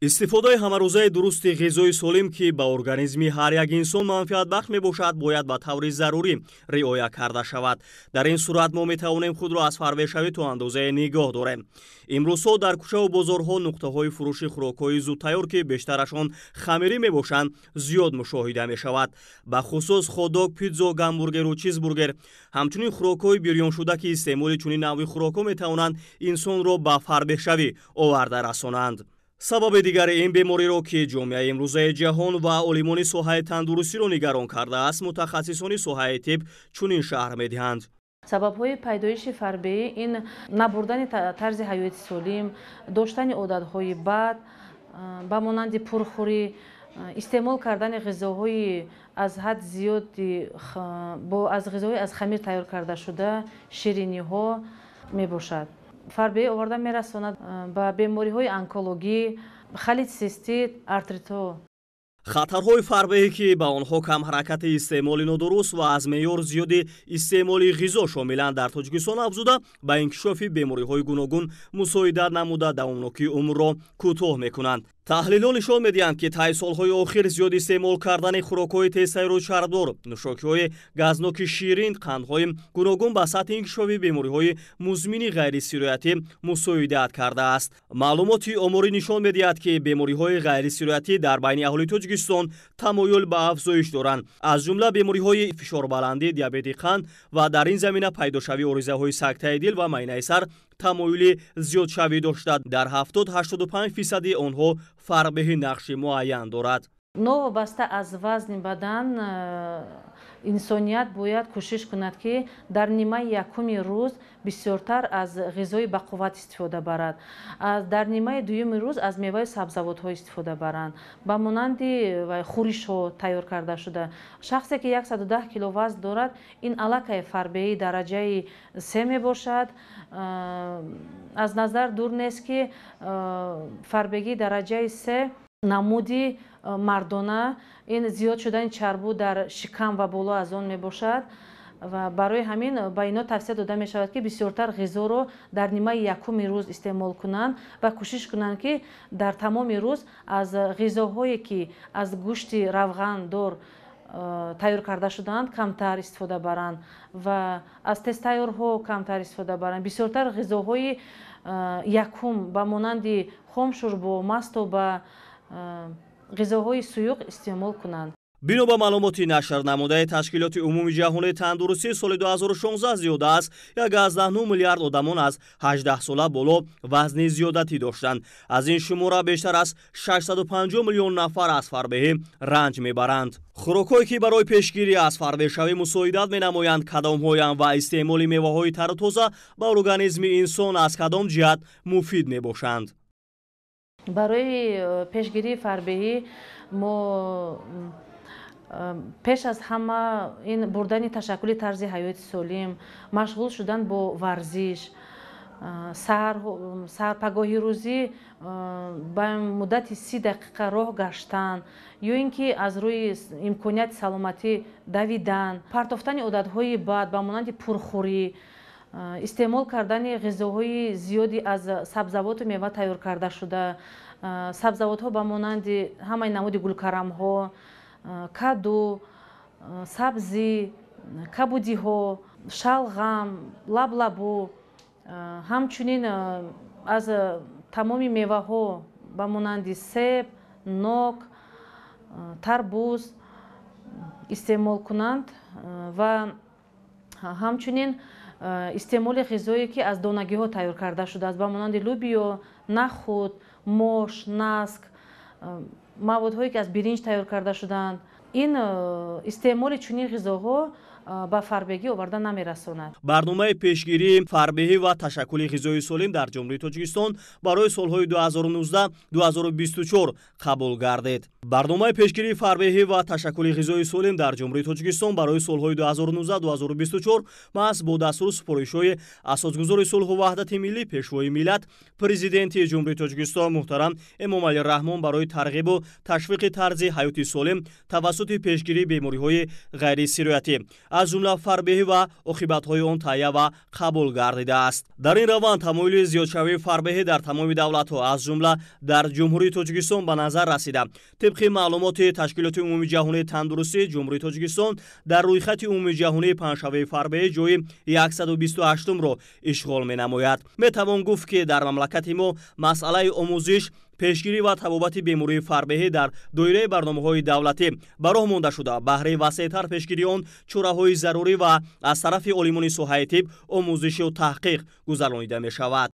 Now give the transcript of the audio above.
Истифодаи ҳамарӯзаи дурусти ғизои солим, ки ба организми ҳар як инсон манфиатбахш мебошад, бояд ба таври зарурӣ риоя карда шавад. Дар ин сурат мо метавонем худро аз фарбешавӣ то андозае нигоҳ дорем. Имрӯзҳо дар кӯчаву бозорҳо нуқтаҳои фурӯши хӯрокҳои зудтайёр, ки бештарашон хамирӣ мебошанд, зиёд мушоҳида мешавад. Бахусус хот-дог, питзо, гамбургеру чизбургер, ҳамчунин хӯрокҳои бирёншуда, ки истеъмоли чунин навъи хӯрокҳо метавонанд инсонро ба фарбешавӣ оварда расонанд. Сабаби дигари ин бемориро, ки ҷомеаи имрӯзаи ҷаҳон ва олимони соҳаи тандурустиро нигарон кардааст, мутахассисони соҳаи тиб чунин шарҳ медиҳанд. Сабабҳои пайдоиши фарбеҳӣ ин набурдани тарзи ҳаёти солим, доштани одатҳои бад, ба монанди пурхӯрӣ, истеъмол кардани ғизоҳои аз ҳад зиёди бо аз ғизоҳои аз хамир тайёр карда шуда, шириниҳо мебошад. Фарбеҳӣ оварда мерасонад ба бемориҳои онкологӣ, холецистит, артритҳо. Хатарҳои фарбеҳӣ, ки ба онҳо камҳаракати, истеъмоли нодуруст ва аз меъёр зиёди истеъмоли ғизо шомиланд, дар Тоҷикистон афзуда ба инкишофи бемориҳои гуногун мусоидат намуда, давомнокии умрро кӯтоҳ мекунанд. Таҳлилҳо нишон медиҳанд, ки таи солҳои охир зиёд истеъмол кардани хӯрокҳои тезтайёру чарбдор, нӯшокиҳои газноки ширин, қандҳои гуногун ба сатҳи инкишофи бемориҳои музмини ғайрисироятӣ мусоидат кардааст. Маълумоти оморӣ нишон медиҳад, ки бемориҳои ғайрисироятӣ дар байни аҳолии Тоҷикистон тамоюл ба афзоиш доранд, аз ҷумла бемориҳои фишорбаландӣ, диабети қанд ва дар ин замина пайдошавии оризаҳои сактаи дил ва майнаи сар тамоюли зиёдшавӣ дошта, дар 70-85 фисади онҳо фарбеҳӣ нақши муайян дорад. Новобаста аз вазни бадан, инсоният бояд кӯшиш кунад, ки дар нимаи якуми рӯз бисёртар аз ғизои бақувват истифода барад, дар нимаи дуюми рӯз аз меваю сабзавотҳо истифода баранд, ба монанди хӯришҳо тайёр карда шуда. Шахсе ки 110 кило вазн дорад, ин аллакай фарбеҳии дараҷаи се мебошад. Аз назар дур нест, ки фарбегии дараҷаи се намуди мардона ин зиёд шудани чарбу дар шикам ва боло аз он мебошад ва барои ҳамин ба ино тавсия дода мешавад, ки бисёртар ғизоро дар нимаи якуми рӯз истеъмол кунанд ва кӯшиш кунанд, ки дар тамоми рӯз аз ғизоҳое, ки аз гӯшти равғандор тайёр карда шудаанд, камтар истифода баранд ва аз тезтайёрҳо камтар истифода баранд, бисёртар ғизоҳои якум ба монанди хомшӯрбо, мастоба, ғизоҳои суюқ истеъмол кунанд. Бино ба маълумоти нашр намудаи Ташкилоти Умумии Ҷаҳонии Тандурустӣ, соли 2016 зиёда аз 1,9 миллиард одамон аз 18 сола боло вазни зиёдатӣ доштанд. Аз ин шумора бештар аз 650 миллион нафар аз фарбеҳӣ ранҷ мебаранд. Хӯрокҳое, ки барои пешгирӣ аз фарбеҳшавӣ мусоидат менамоянд, кадомҳоянд ва истеъмоли меваҳои тару тоза ба организми инсон аз кадом ҷиҳат муфид мебошанд? Барои пешгирии фарбеҳӣ мо пеш аз ҳама ин бурдани ташаккули тарзи ҳаёти солим, машғул шудан бо варзиш, саҳар, пагоҳи рӯзӣ ба муддати 30 дақиқа роҳ гаштан ё ин ки аз рӯи имконияти саломатӣ давидан, партофтани одатҳои бад ба монанди пурхӯрӣ, истеъмол кардани ғизоҳои зиёди аз сабзавоту мева тайёр карда шуда, сабзавотҳо ба монанди ҳамаи намуди гулкарамҳо, каду, сабзӣ, кабудиҳо, шалғам, лаблабу, ҳамчунин аз тамоми меваҳо ба монанди себ, нок, тарбуз истеъмол кунанд ва ҳамчунин истеъмоли ғизое, ки аз донагиҳо тайёр карда шудааст, ба монанди лӯбиё, нахӯд, мош, наск, маводҳое, ки аз биринҷ тайёр карда шудаанд. Ин истеъмоли чунин ғизоҳо ба фарбегӣ оварда намерасонад. Барномаи пешгирии фарбеҳӣ ва ташаккули ғизои солим дар Ҷумҳурии Тоҷикистон барои солҳои 2019-2024 қабул гардид. Барномаи пешгирии фарбеҳӣ ва ташаккули ғизои солим дар Ҷумҳурии Тоҷикистон барои солҳои 2019-2024 маҳз бо дастуру супоришҳои Асосгузори сулҳу ваҳдати миллӣ, Пешвои миллат, Президенти Ҷумҳурии Тоҷикистон муҳтарам Эмомалӣ Раҳмон барои тарғибу ташвиқи тарзи ҳаёти солим тавассути пешгирии бемориҳои ғайрисироятӣ аз ҷумла фарбеҳӣ ва оқибатҳои он таҳия ва қабул гардидааст. Дар ин раванд тамоюли зиёдшавии фарбеҳӣ дар тамоми давлатҳо, аз ҷумла дар Ҷумҳурии Тоҷикистон ба назар расида. Тибқи маълумоти Ташкилоти умумиҷаҳонии тандурустӣ, Ҷумҳурии Тоҷикистон дар рӯйхати умумиҷаҳонии паҳншавии фарбеҳӣ ҷои 128-умро ишғол менамояд. Метавон гуфт, ки дар мамлакати мо масъалаи омӯзиш, пешгирӣ ва табобати бемории фарбеҳӣ дар доираи барномаҳои давлатӣ ба роҳ монда шуда, баҳри васеътар пешгирии он чораҳои зарурӣ ва аз тарафи олимони соҳаи тиб омӯзишу таҳқиқ гузаронида мешавад.